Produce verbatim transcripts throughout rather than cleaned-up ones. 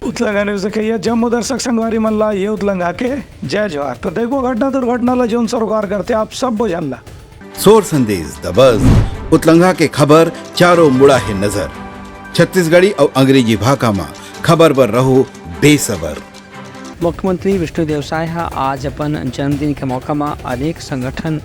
उतलंघा news देखइया जम्मो दर्शक संगवारी मन ला ये उतलंघा के जय जोहार। तो देखो घटना दुर्घटना ला जोन सरोकार करथे आप सब बोझन ला। सोर संदेश दबस उतलंघा के खबर चारों मुड़ा हे नजर। छत्तीसगढ़ी अउ अंग्रेजी भाखा मा खबर बर रहो बेसबर। मुख्यमंत्री विष्णुदेव साय ह आज अपन जन्मदिन के मौका म अनेक संगठन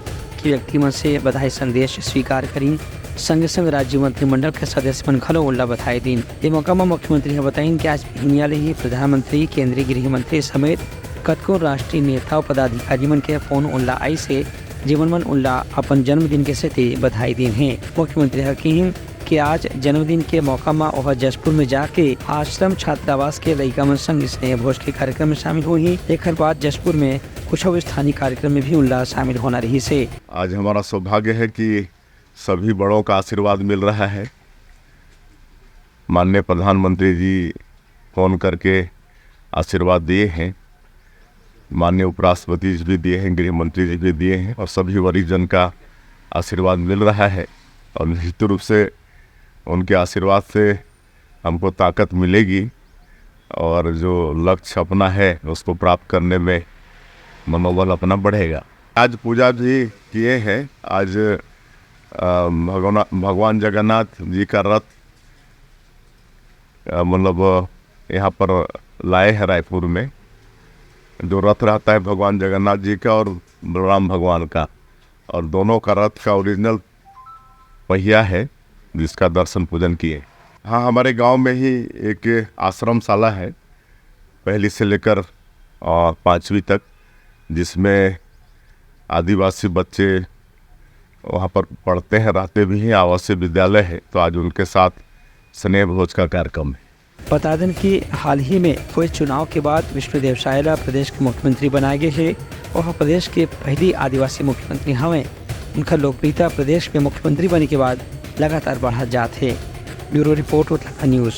के व्यक्ति मन से बधाई संदेश स्वीकार करीन। संगे संग राज्य मंत्रिमंडल के सदस्य मन घलो ओला बधाई दीन। ए मौका म मुख्यमंत्री ह बताइन कि आज बिहनिया ले ही प्रधानमंत्री, केंद्रीय गृह मंत्री समेत कतको राष्ट्रीय नेता अउ पदाधिकारी मन के फोन ओला आइस हे, जेमन मन ओला अपन जन्मदिन के सेती बधाई दीन हे। मुख्यमंत्री ह किहिन कि आज जन्मदिन के मौका म ओह जशपुर में जाके आश्रम छात्रावास के लइका मन संग स्नेह भोज के कार्यक्रम में शामिल होही। एखर बाद जशपुर में कुछ अउ स्थानीय कार्यक्रम में भी उनला शामिल होना रहिस हे। आज हमारा सौभाग्य है कि सभी बड़ों का आशीर्वाद मिल रहा है। माननीय प्रधानमंत्री जी फोन करके आशीर्वाद दिए हैं, माननीय उपराष्ट्रपति जी भी दिए हैं, गृह मंत्री जी भी दिए हैं और सभी वरिष्ठ जन का आशीर्वाद मिल रहा है। और निश्चित रूप से उनके आशीर्वाद से हमको ताकत मिलेगी और जो लक्ष्य अपना है उसको प्राप्त करने में मनोबल अपना बढ़ेगा। आज पूजा भी किए हैं। आज अ, भगवाना-, भगवान जगन्नाथ जी का रथ, अ, मतलब, अ, यहाँ पर लाए हैं रायपुर में। जो रथ रहता है भगवान जगन्नाथ जी का और बलराम भगवान का, और दोनों का रथ का ओरिजिनल पहिया है, जिसका दर्शन पूजन किए। हाँ, हमारे गांव में ही एक आश्रम शाला है, पहली से लेकर, अ, पाँचवीं तक, जिसमें आदिवासी बच्चे वहाँ पर पढ़ते हैं, रहते भी हैं, आवासीय विद्यालय है, तो आज उनके साथ स्नेह भोज का कार्यक्रम है। बता दें कि हाल ही में हुए चुनाव के बाद विष्णुदेव साय ला प्रदेश के मुख्यमंत्री बनाए गए हे। वह प्रदेश के पहली आदिवासी मुख्यमंत्री हवें। उनका लोकप्रियता प्रदेश में मुख्यमंत्री बने के बाद लगातार बढ़त जात हे। Bureau report, Utlangha news.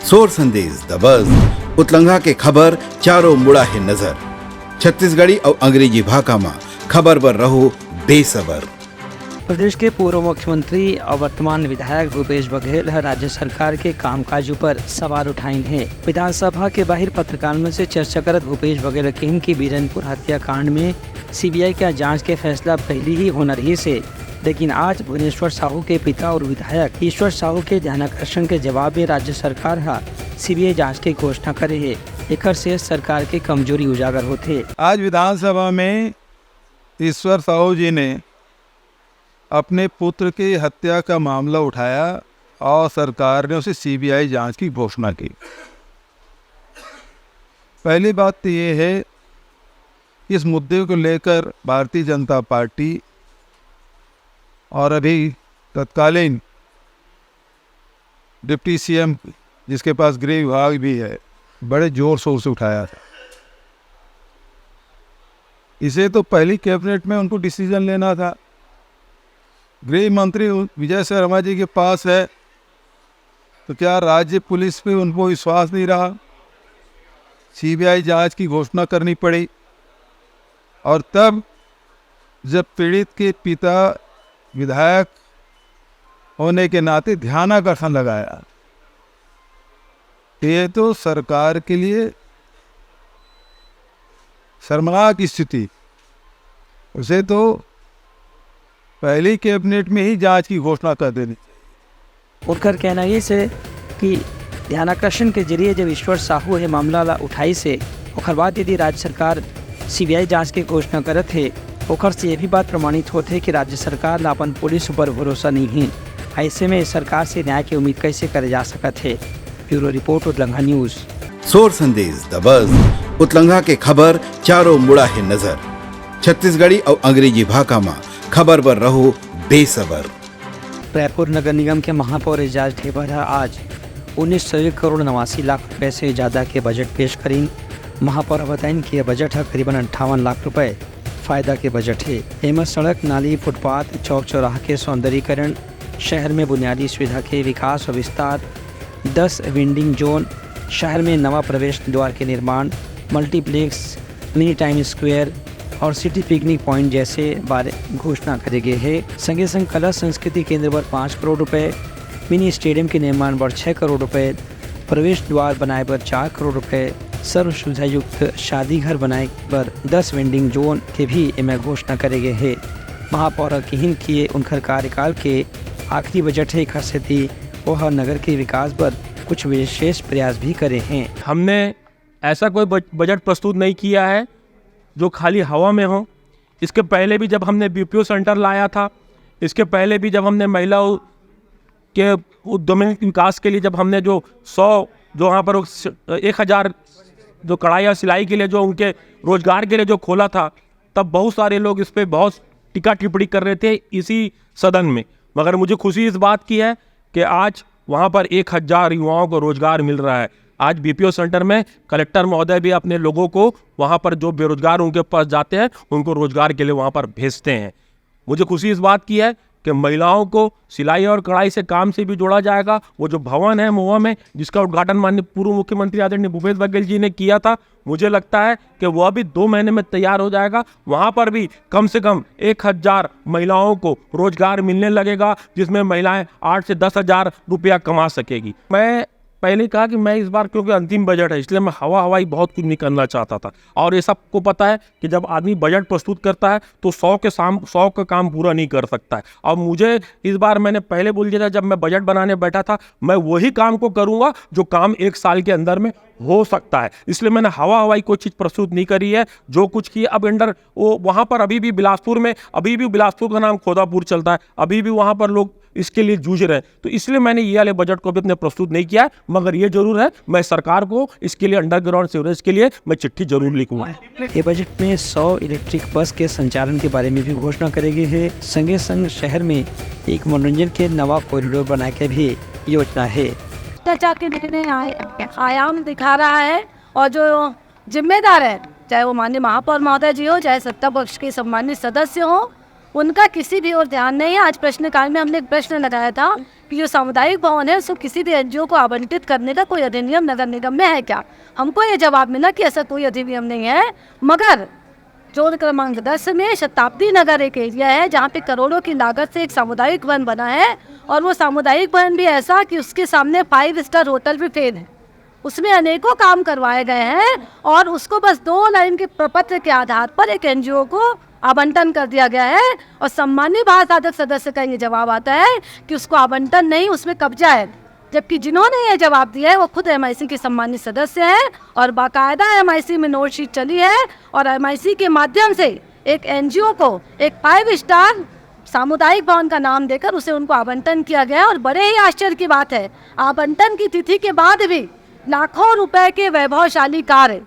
सोर संदेश दबस उतलंघा के खबर चारों मुड़ा हे नजर। छत्तीसगढ़ी अउ अंग्रेजी भाखा मा खबर बर रहो बेसबर। प्रदेश के पूर्व मुख्यमंत्री और वर्तमान विधायक भूपेश बघेल ह राज्य सरकार के कामकाज ऊपर सवाल उठाइन हे। विधानसभा के बाहर पत्रकार मन से चर्चा करत भूपेश बघेल ह किहिन कि बीरनपुर हत्याकांड में सीबीआई के जांच के फैसला पहली ही होना रहिस हे, लेकिन आज भुवनेश्वर साहू के पिता और विधायक ईश्वर साहू के ध्यानाकर्षण के जवाब में राज्य सरकार ह सीबीआई जांच के घोषणा करे हे। एकर से सरकार के कमजोरी उजागर होथे। आज विधानसभा में ईश्वर साहू जी ने अपने पुत्र की हत्या का मामला उठाया और सरकार ने उसे सीबीआई जांच की घोषणा की। पहली बात तो ये है, इस मुद्दे को लेकर भारतीय जनता पार्टी और अभी तत्कालीन डिप्टी सीएम, जिसके पास गृह विभाग भी है, बड़े जोर शोर से उठाया था। इसे तो पहली कैबिनेट में उनको डिसीजन लेना था। गृह मंत्री विजय शर्मा जी के पास है, तो क्या राज्य पुलिस पे उनको विश्वास नहीं रहा? सीबीआई जांच की घोषणा करनी पड़ी। और तब जब पीड़ित के पिता विधायक होने के नाते ध्यानाकर्षण लगाया, तो ये तो सरकार के लिए शर्मनाक स्थिति। उसे तो पहली कैबिनेट में ही जांच की घोषणा कर देनी चाहिए। उनकर कहना ये से कि ध्यानाकर्षण के जरिए जब ईश्वर साहू ये मामला ला उठाइस हे, ओकर बाद यदि राज्य सरकार सीबीआई जांच के घोषणा करत हे, ओकर से ये भी बात प्रमाणित होथे कि राज्य सरकार ला अपन पुलिस ऊपर भरोसा नहीं हे। ऐसे में सरकार से न्याय की उम्मीद कैसे करे जा सकत हे? Bureau report, Utlangha news. सोर संदेश दबस उतलंघा के खबर चारों मुड़ा हे नजर। छत्तीसगढ़ी अउ अंग्रेजी भाखा मा खबर बर रहो बेसबर। रायपुर नगर निगम के महापौर एजाज ढेबर ह आज उन्नीस सौ एक करोड़ नवासी लाख रुपए से ज्यादा के बजट पेश करीन। महापौर ह बताइन कि यह बजट ह करीबन अंठावन लाख रुपए फायदा के बजट हे। एमा सड़क, नाली, फुटपाथ, चौक चौराहा के सौंदर्यीकरण, शहर में बुनियादी सुविधा के विकास और विस्तार, दस वेंडिंग जोन, शहर में नवा प्रवेश द्वार के निर्माण, मल्टीप्लेक्स, मिनी टाइम स्क्वायर और सिटी पिकनिक पॉइंट जैसे बारे घोषणा करे गे हे। संगे संग कला संस्कृति केंद्र बर पाँच करोड़ रुपए, मिनी स्टेडियम के निर्माण बर छह करोड़ रुपए, प्रवेश द्वार बनाए बर चार करोड़ रुपए, सर्व सुविधा युक्त शादी घर बनाए बर दस वेंडिंग जोन के भी एमा घोषणा करे गे हे। महापौर ह किहिन कि ये उनकर कार्यकाल के आखिरी बजट हे, एखर सेती ओह नगर के विकास बर कुछ विशेष प्रयास भी करे हें। हमने ऐसा कोई बज-, बजट प्रस्तुत नहीं किया है जो खाली हवा में हो। इसके पहले भी जब हमने बीपीओ सेंटर लाया था, इसके पहले भी जब हमने महिला उ-, के उद्यमी विकास के लिए जब हमने जो सौ, जो वहाँ पर वो स-, एक हज़ार जो कढ़ाई और सिलाई के लिए जो उनके रोजगार के लिए जो खोला था, तब बहुत सारे लोग इस पे बहुत टीका टिप्पणी कर रहे थे इसी सदन में। मगर मुझे खुशी इस बात की है कि आज वहाँ पर एक हज़ार युवाओं को रोजगार मिल रहा है। आज बीपीओ सेंटर में कलेक्टर महोदय भी अपने लोगों को, वहाँ पर जो बेरोजगार उनके पास जाते हैं, उनको रोजगार के लिए वहाँ पर भेजते हैं। मुझे खुशी इस बात की है कि महिलाओं को सिलाई और कढ़ाई से काम से भी जोड़ा जाएगा। वो जो भवन है महुआ में, जिसका उद्घाटन माननीय पूर्व मुख्यमंत्री आदरणीय भूपेश बघेल जी ने किया था, मुझे लगता है कि वह भी दो महीने में तैयार हो जाएगा। वहाँ पर भी कम से कम एक हज़ार महिलाओं को रोजगार मिलने लगेगा, जिसमें महिलाएं आठ से दस हज़ार रुपया कमा सकेगी। मैं पहले ही कहा कि मैं इस बार, क्योंकि अंतिम बजट है, इसलिए मैं हवा हवाई बहुत कुछ नहीं करना चाहता था। और ये सबको पता है कि जब आदमी बजट प्रस्तुत करता है तो सौ के साम-, सौ का काम पूरा नहीं कर सकता है। और मुझे इस बार, मैंने पहले बोल दिया था, जब मैं बजट बनाने बैठा था, मैं वही काम को करूंगा जो काम एक साल के अंदर में हो सकता है। इसलिए मैंने हवा हवाई कोई चीज़ प्रस्तुत नहीं करी है। जो कुछ किया अब अंडर वो वहाँ पर अभी भी बिलासपुर में, अभी भी बिलासपुर का नाम खोदापुर चलता है, अभी भी वहाँ पर लोग इसके लिए जूझ रहे हैं। तो इसलिए मैंने ये वाले बजट को भी अपने प्रस्तुत नहीं किया है, मगर ये जरूर है, मैं सरकार को इसके लिए, अंडरग्राउंड सीवरेज के लिए मैं चिट्ठी जरूर लिखूंगा। ये बजट में सौ इलेक्ट्रिक बस के संचालन के बारे में भी घोषणा करे गे हे। संगे संग शहर में एक मनोरंजन के नवा कॉरिडोर बनाए के भी योजना हे। भ्रष्टाचार के नए नए आय-, आयाम दिखा रहा है और जो जिम्मेदार है, चाहे वो माननीय महापौर महोदय जी हो, चाहे सत्ता पक्ष के सम्मानित सदस्य हो, उनका किसी भी ओर ध्यान नहीं है। आज प्रश्नकाल में हमने एक प्रश्न लगाया था कि जो सामुदायिक भवन है, उसको किसी भी एनजीओ को आवंटित करने का कोई अधिनियम नगर निगम में है क्या? हमको ये जवाब मिला कि ऐसा कोई अधिनियम नहीं है, मगर जोन क्रमांक दस में शताब्दी नगर एक एरिया है, जहाँ पे करोड़ों की लागत से एक सामुदायिक भवन बना है, और वो सामुदायिक भवन भी ऐसा कि उसके सामने फाइव स्टार होटल भी फेल है। उसमें अनेकों काम करवाए गए हैं और उसको बस दो लाइन के प्रपत्र के आधार पर एक एनजीओ को आवंटन कर दिया गया है। और सम्माननीय भारत साधक सदस्य का ये जवाब आता है कि उसको आवंटन नहीं, उसमें कब्जा है, जबकि जिन्होंने ये जवाब दिया है वो खुद एमआईसी के सम्मानित सदस्य हैं और बाकायदा एमआईसी में नोट शीट चली है और एमआईसी के माध्यम से एक एनजीओ को एक फाइव स्टार सामुदायिक भवन का नाम देकर उसे उनको आवंटन किया गया है। और बड़े ही आश्चर्य की बात है, आवंटन की तिथि के बाद भी लाखों रुपए के वैभवशाली कार्य,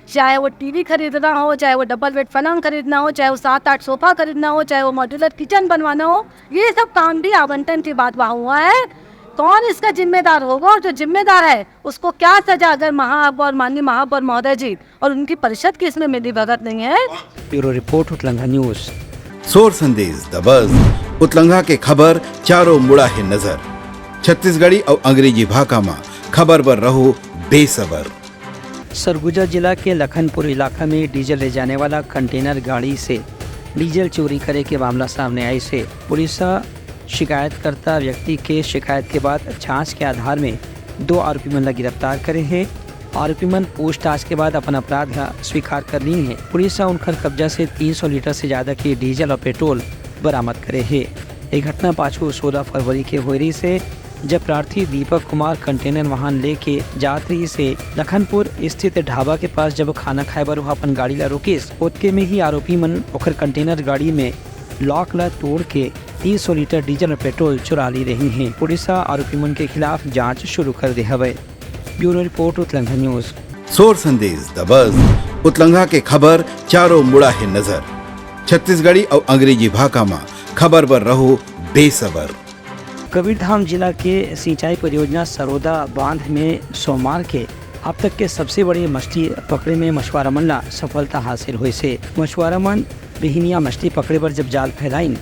चाहे वो टीवी खरीदना हो, चाहे वो डबल बेड पलंग खरीदना हो, चाहे वो सात आठ सोफा खरीदना हो, चाहे वो मॉड्यूलर किचन बनवाना हो, ये सब काम भी आवंटन के बाद वहाँ हुआ है। कौन इसका जिम्मेदार होगा और जो जिम्मेदार है उसको क्या सजा, अगर महापौर, माननीय महापौर महोदय जी और उनकी परिषद की इसमें मिलीभगत नहीं है? Bureau report, Utlangha news. सोर संदेश दबस, उतलंघा के खबर चारों मुड़ा हे नजर। छत्तीसगढ़ी अउ अंग्रेजी भाखा म खबर बर रहो बेसबर। सरगुजा जिला के लखनपुर इलाका में डीजल ले जाने वाला कंटेनर गाड़ी से डीजल चोरी करे के मामला सामने आइस हे। पुलिस ह शिकायतकर्ता व्यक्ति के शिकायत के बाद जांच के आधार में दो आरोपी मन ला गिरफ्तार करे हे। आरोपी मन पूछताछ के बाद अपन अपराध ला स्वीकार कर लीन हे। पुलिस ह उनकर कब्जा से तीन सौ लीटर से ज्यादा के डीजल और पेट्रोल बरामद करे हे। ये घटना पाछू सोलह फरवरी के होए रहिस हे, जब प्रार्थी दीपक कुमार कंटेनर वाहन लेके जात रहिस हे लखनपुर स्थित ढाबा के पास। जब खाना खाए बर वह अपन गाड़ी ला रोकिस, ओतके में ही आरोपी मन ओकर कंटेनर गाड़ी में लॉक ला तोड़ के तीन सौ लीटर डीजल और पेट्रोल चुरा ली रही हैं। पुलिस ह आरोपी मन के खिलाफ जांच शुरू कर दे हवय। Bureau report, Utlangha news. सोर संदेश दबस, उतलंघा के खबर चारों मुड़ा हे नजर। छत्तीसगढ़ी अउ अंग्रेजी भाखा म खबर बर रहो बेसबर। कबीरधाम जिला के सिंचाई परियोजना सरोदा बांध में सोमवार के अब तक के सबसे बड़े मछली पकड़े में मछुआरा मन ला सफलता हासिल होइस हे। मछुआरा मन बिहिनिया मछली पकड़े बर जब जाल फैलाइन,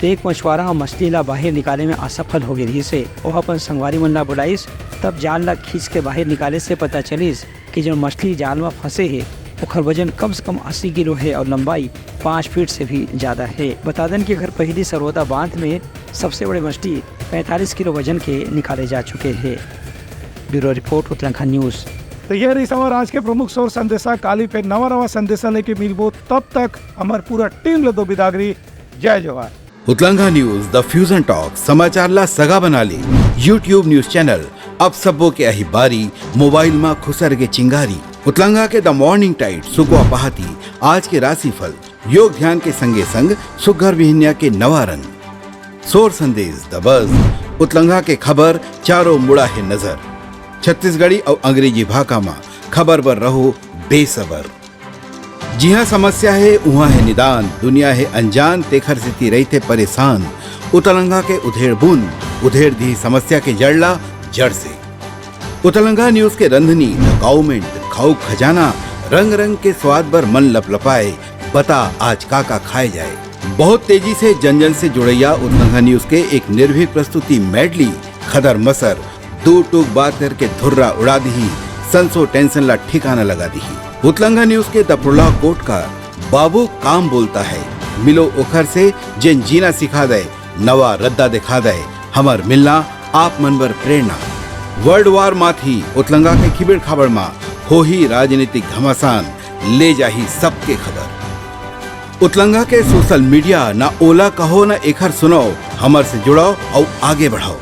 तो एक मछुआरा ह मछली ला बाहिर निकाले में असफल हो गे रिहिस हे। ओह अपन संगवारी मन ला बुलाइस, तब जाल ला खींच के बाहिर निकाले से पता चलिस कि जो मछली जाल म फंसे हे, ओखर वजन कम से कम अस्सी किलो हे और लंबाई पाँच फीट से भी ज्यादा हे। बता देन कि घर पहिली सरोदा बांध में सबसे बड़े मछली पैंतालीस किलो वजन के निकाले जा चुके हे। Bureau report, Utlangha news. तो ये रही सवार आज के प्रमुख सोर संदेशा। काली पे नवा नवा संदेशा लेके मिलबो, तब तक हमार पूरा टीम ले दो बिदागरी। जय जोहार। उतलंघा न्यूज, द फ्यूजन टॉक, समाचार ला सगा बना ले। YouTube न्यूज चैनल, अब सबो के आही बारी, मोबाइल मा खुसर के चिंगारी। उतलंघा के द मॉर्निंग टाइट, सुकवा पहाती, आज के राशिफल, योग ध्यान के संगे संग सुग्घर बिहनिया के नवा रंग। सोर संदेश, द बज, उतलंघा के खबर, चारों मुड़ा हे नजर। छत्तीसगढ़ी अउ अंग्रेजी भाखा मा खबर बर रहो बेसबर। जिहाँ समस्या हे, उहाँ हे निदान, दुनिया हे अनजान, तेखर सेती रहिथे परेशान। उतलंघा के उधेड़ बुन, उधेड़ दिही समस्या के जड़ ला जड़ से। उतलंघा न्यूज के रंधनी, द काउमेंट, खाऊ खजाना, रंग रंग के स्वाद बर मन लपलपाए, बता आज का का खाए जाए। बहुत तेजी से जन जन से जुड़ैया उतलंघा न्यूज के एक निर्भीक प्रस्तुति मेडली, खदर मसर, दू टूक बात करके धुर्रा उड़ा दिही, संसो टेंशन ला ठिकाना लगा दिही। उतलंघा न्यूज के दपड़ला कोटकार, बाबू काम बोलता है, मिलो ओखर से, जेन जीना सिखा दे, नवा रद्दा दिखा दे, हमर मिलना आप मन बर प्रेरणा। वर्ल्ड वार माथी, उतलंघा के खिबेड़ खाबड़ मा होही राजनीतिक घमासान, ले जाही सबके खबर। उतलंघा के सोशल मीडिया, ना ओला कहो ना एखर सुनाओ, हमर से जुड़ाओ अउ आगे बढ़ाओ।